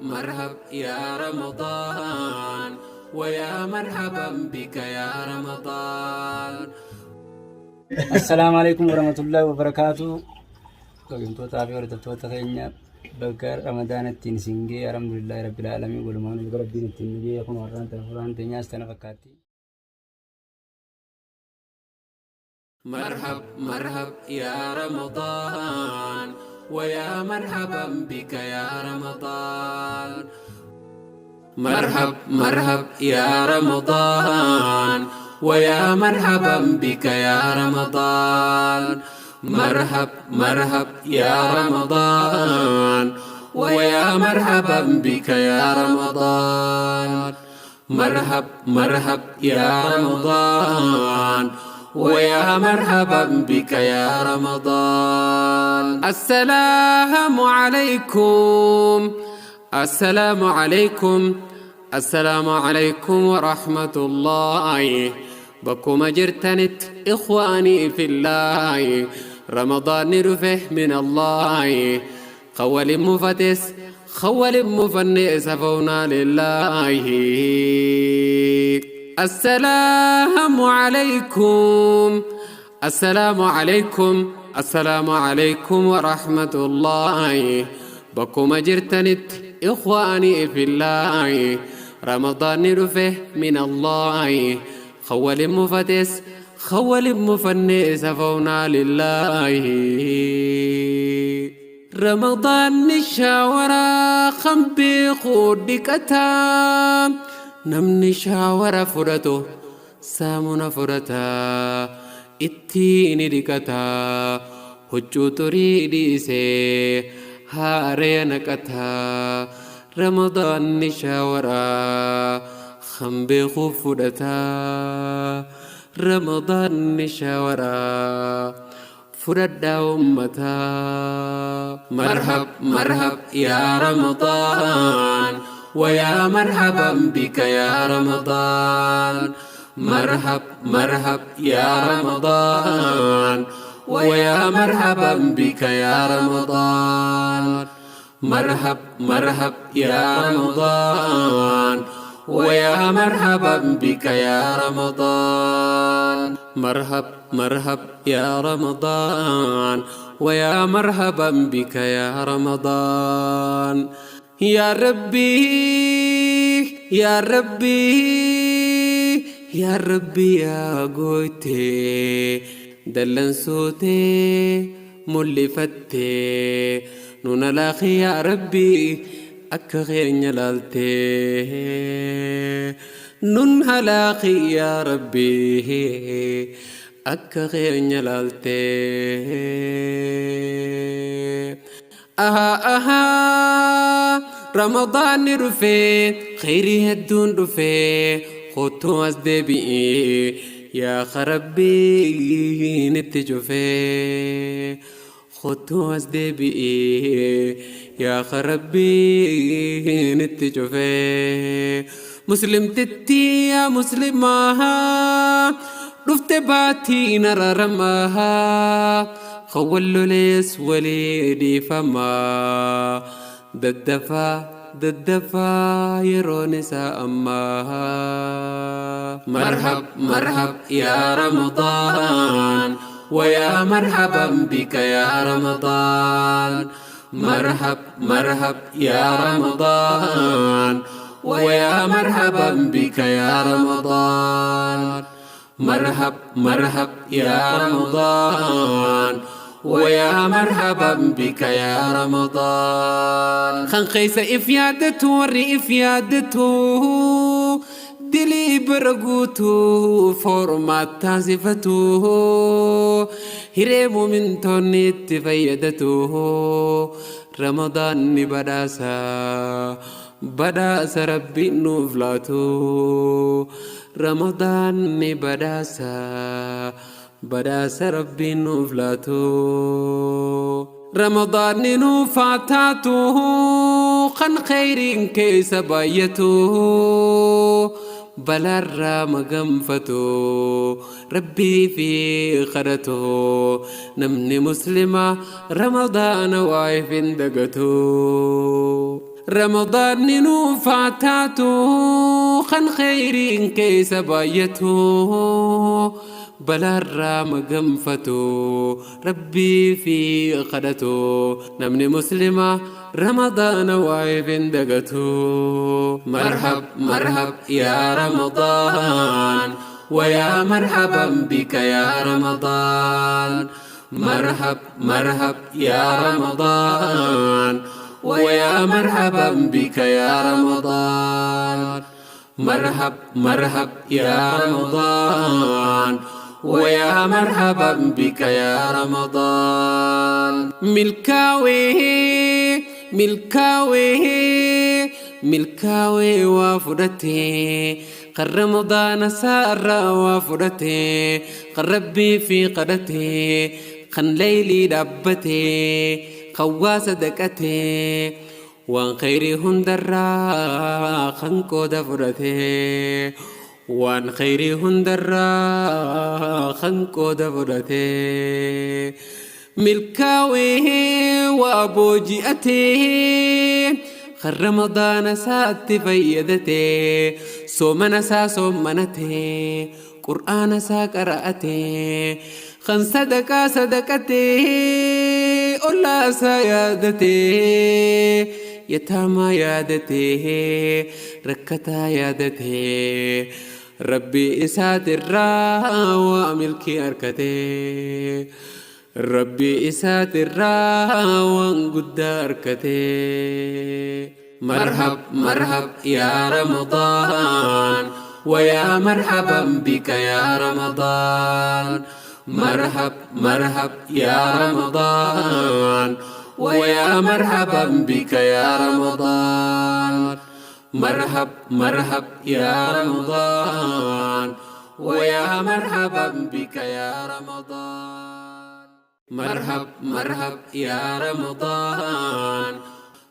مرحب يا رمضان، ويا مرحبا بك يا رمضان. Assalaamu alaikum warahmatullahi wabarakaatu. Kabajamtootaa fi hordoftoota keenya, baga Ramadaana ittiin isin ga'e. Alhamdulillahi rabbil aalamiin. Walumaan baga Rabbiin ittiin nu ga'e. Kun warraan tana furaan teenyaas tana fakkaatti. مرحب مرحب يا رمضان، ويا مرحبا بك يا رمضان. مرحب مرحب يا رمضان، ويا مرحبا بك يا رمضان. مرحب مرحب يا رمضان، ويا مرحبا بك يا رمضان. مرحب مرحب يا رمضان، ويا مرحبا بك يا رمضان. السلام عليكم، السلام عليكم، السلام عليكم ورحمة الله. Bakkuma jirtanitti إخواني في الله، رمضان dhufe من الله. Kan mufates kan wal mufanne سفونا لله. السلام عليكم، السلام عليكم، السلام عليكم ورحمة الله. Bakkuma jirtanitti إخواني في الله، رمضان dhufe من الله. Kan wal mufates kan wal mufanne سفونا لله. رمضان shaawara kan beeku dhiqataa, namni shaawara fudhatu saamuna fudhataa, ittiin dhiqataa, huccuu xurii dhiisee haaree naqataa. Ramadaanni shaawara kan beeku fudhataa. Ramadaanni shaawara fudhadhaa ummataa. مرحب مرحب يا رمضان، ويا مرحبا بك يا رمضان. مرحب مرحب يا رمضان، ويا مرحبا بك يا رمضان. مرحب مرحب يا رمضان، ويا مرحبا بك يا رمضان. مرحب مرحب يا رمضان، ويا مرحبا بك يا رمضان. يا ربي، يا ربي، يا ربي، yaa gooytee dallansuutee mul'ifattee nuna laaqi, yaa Rabbii, akka keenya laaltee nun halaaqi, yaa Rabbii, akka keenya laaltee. Ahaa ahaa, Ramadaanni dhufee, khayrii hedduun dhufee, kottuu as deebi'ee yaa Rabbiin itti cufee, kottuu as deebi'ee yaa Rabbiin itti cufee. Muslimtittii yaa muslimaa, dhufte baatiin araaramaa, kawwallolees walii dhiifamaa, daddafaa daddafaa, yeroon isaa ammaa. مرحب مرحب يا رمضان، ويا مرحبا بك يا رمضان. مرحب مرحب يا رمضان، ويا مرحبا بك يا رمضان. مرحب مرحب يا رمضان، ويا مرحبا بك يا رمضان. Kan keessa if yaadatu, warri if yaadatu, dilii bara guutuu foormaat taasifatu, hiree muumintoonni itti fayyadatu. Ramadaanni badhaasa, badhaasa Rabbiin nuuf laatu. Ramadaanni badhaasa, badhaasa Rabbiin nuuf laatu. Ramadaanni nuuf haa taatu kan kheyriin keessa baay'atu, balaarraa maganfatu, Rabbii fi kadhatu. Namni Muslima Ramadaana waa'eef hin dagatu. Ramadaanni nuuf haa taatu kan kheyriin keessa baay'atu balaarraa maganfatu rabbii fi kadhatu namni muslima ramadaana waa'eef hin dagatu. Marhab marhab yaa Ramadaan ويا مرحبا بك يا رمضان. مرحب مرحب يا رمضان ويا مرحبا بك يا رمضان. مرحب مرحب يا رمضان ويا مرحبا بك يا رمضان. Milkaawee milkaawee milkaawee waa fudhatee kan ramadaana saarraa waa fudhatee kan rabbii fi kadhatee kan leeylii dhaabbatee kan waa sadaqatee waan khayrii hundarraa kan qooda fudhatee waan khayrii hundarraa kan qooda fudhatee milkaawee waa booji'atee kan ramadaana isaatti fayyadatee soomana isaa soommanatee qur'aana isaa qara'atee kan sadaqaa sadaqatee ollaa isaa yaadatee yataamaa yaadatee rakkataa yaadatee rabbii isaatirraa waa milkii argatee rabbii isaatirraa waan guddaa argatee. Marhab marhab yaa Ramadaan ويا مرحبا بك يا رمضان. مرحب مرحب يا رمضان ويا مرحبا بك يا رمضان. مرحب مرحب يا رمضان ويا مرحبا بك يا رمضان. مرحب مرحب يا رمضان.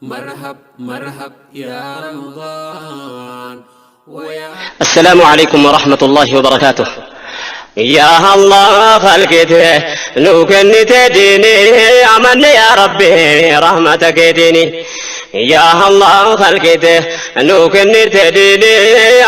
مرحب مرحب يا رمضان ويا السلام عليكم ورحمة الله وبركاته. يا الله خلقته لو كنت ديني أمن يا ربي رحمتك ديني. يا الله خلقته لو كنت ديني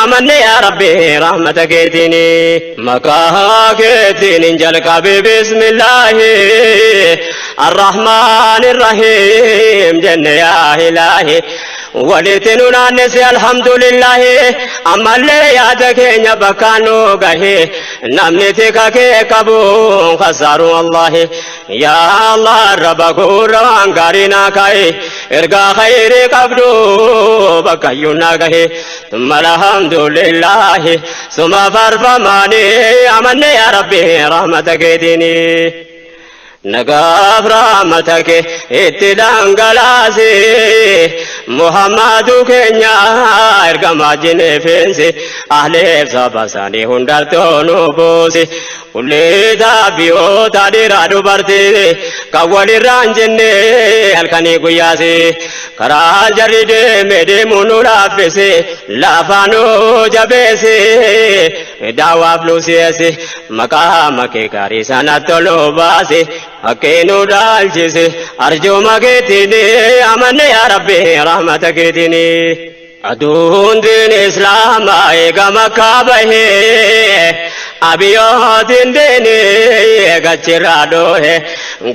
أمن يا ربي رحمتك ديني. مكاك دين جلك بسم الله الرحمن الرحيم جن يا إلهي. ولتنونا نسي الحمد لله أما اللي يادك يبكانو قهي نمني تكاكي كبو خسارو الله. يا الله ربك روان قارنا كاي ارقا خيري قبدو بكيونا قهي. ثم الحمد لله ثم فرفماني أمني يا ربي رحمتك ديني. نقاف رحمتك اتدان قلاسي محمد كنيا ارقما جنفنسي أهل سبساني هندرتو نبوسي كل تابيو تاديرا دبرتي كوالي رانجني الكني قياسي كرا جريد مدي منو لافسي لافانو جبسي دعوة فلوسيسي مقامك كاريسانا تلوباسي حقينو دالجسي أرجو مكتني أمن يا ربي رحمتك ديني. أدون دين إسلام إيقا مكابه أبيوتين ديني قچرادوه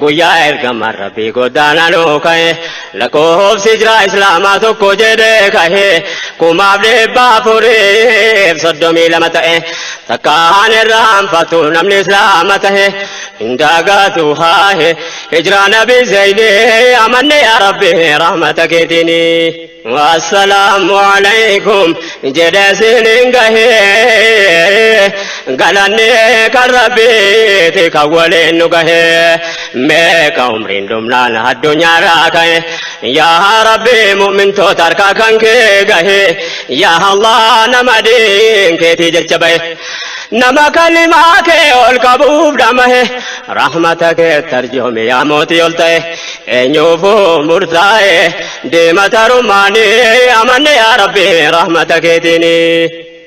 قويا إرقم ربي قدانا نوكه لكوف سجرا إسلاما tokko jedhee kahe kumaaf dhibba afuriif soddomii lama ta'e takkaan irraanfatu namni islaama tahe hindagaatu haahe hijraa nabi zaynee amanne yaa rabbi rahmata keetiini. والسلام عليكم جلسين قهي قالني كربيتي كولين قهي ميك عمرين دمنان الدنيا راكي يا ربي مؤمن توتركا كنك قهي يا الله نمدين كيتي جلچبي نما كلمة والقبوب دمه رحمتك ترجم يا موتي يلته eenyuufuu murtaa'e deema tarummaanii amanne yaa rabbi rahmata keetiini.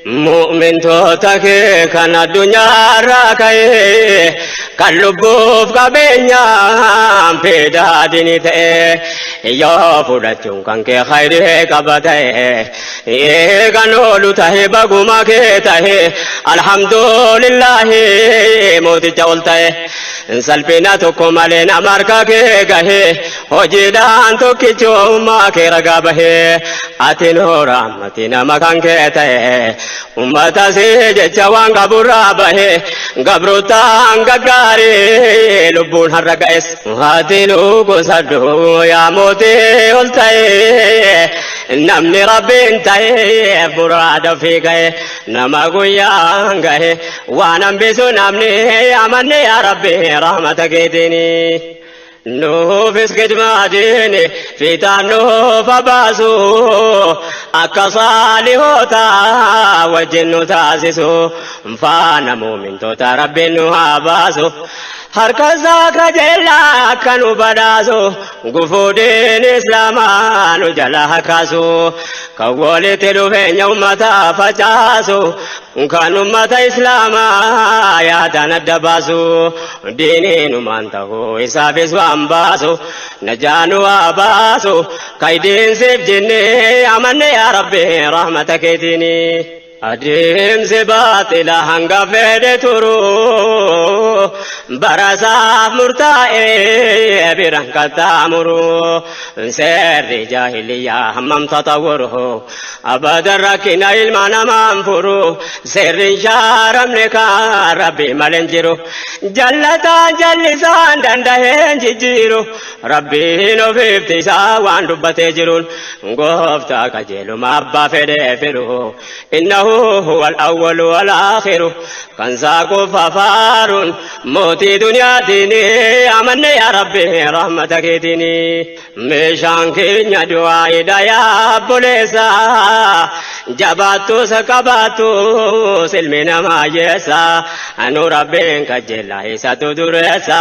Mu'mintoota kee kan addunyaarraa ka'ee kan lubbuuf qabeenyaan fidaa dinii ta'e yoo fudhachuun kan kee khayrii qaba ta'e kan oolu tahe baguma kee tahe alhamdulillahi mooticha ol ta'e salphina tokko malee nama harka kee gahe hojiidhaan tokkichummaa kee ragaa bahee ati nuura ammati nama kan kee ta'e ummata si jecha waan qaburraa bahe gabrotaan gaggaarii lubbuun har'a ga'es ati nu gosadhu yaa mootii ol ta'e namni rabbiin ta'e muraada ofii ga'e nama guyyaan gahe waan hambisu namni amanne yaa rabbi rahmata keetiini. Nuufis khidmaa diini fiixaan nuuf haa baasu akka saalihoota wajjin nu taasisu faana muumintoota rabbiin nu haa baasu harka isaa kajeellaa akka nu badhaasu gufuu diin islaamaa nu jala haa kaasu kan walitti dhufeenya ummataa facaasu kan ummata islaamaa yaadaan adda baasu diiniinumaan ta'uu isaafis waan baasu najaa nu haa baasu kaydiin siif jennee amanne yaa rabbi rahmata keetiini. Adeemsi baaxila hanga fedhe turu barasaaf murtaa'ee biran qaxxaamuru seerri jaahiliyyaa hammam tatawwuru abadan rakkina ilma namaan furu seerri hin shaaramne kan rabbi malee hin jiru jallataan jallisaan dandaheen jijjiiru rabbiin ofiifti isaa waan dubbatee jiruun gooftaa qajeeluma abbaa fedhee firu innahu huwal awwalu wal aakhiru kan saaquuf afaaruun mootii duniyaatiin amanne yaa rabbi rahmata keetiin Meeshaan keenya du'aa'idha yaa obboleessa jabaattus qabaattus ilmi namaa yeessa anu rabbiin qajeela isatu dureessa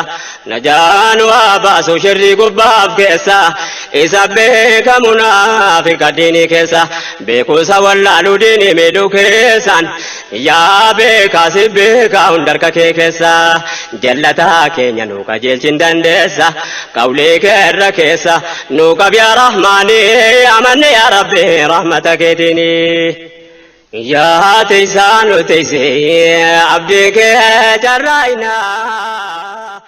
najaa nu haa baasu shirrii gubbaaf keessa isa beeka munaafiqa diinii keessa beekuusa wallaalu diinii miidhuu keessaan Yaa beekaa si beekaa hunda harka kee keessa jallataa keenya nu qajeelchin dandeessa qawlii kee irra keessa nu qab yaa rahmaani amanne yaa rabbi rahmata keetiini. Yaa tiisaa nu tiisi abdii kee carraa'inaa.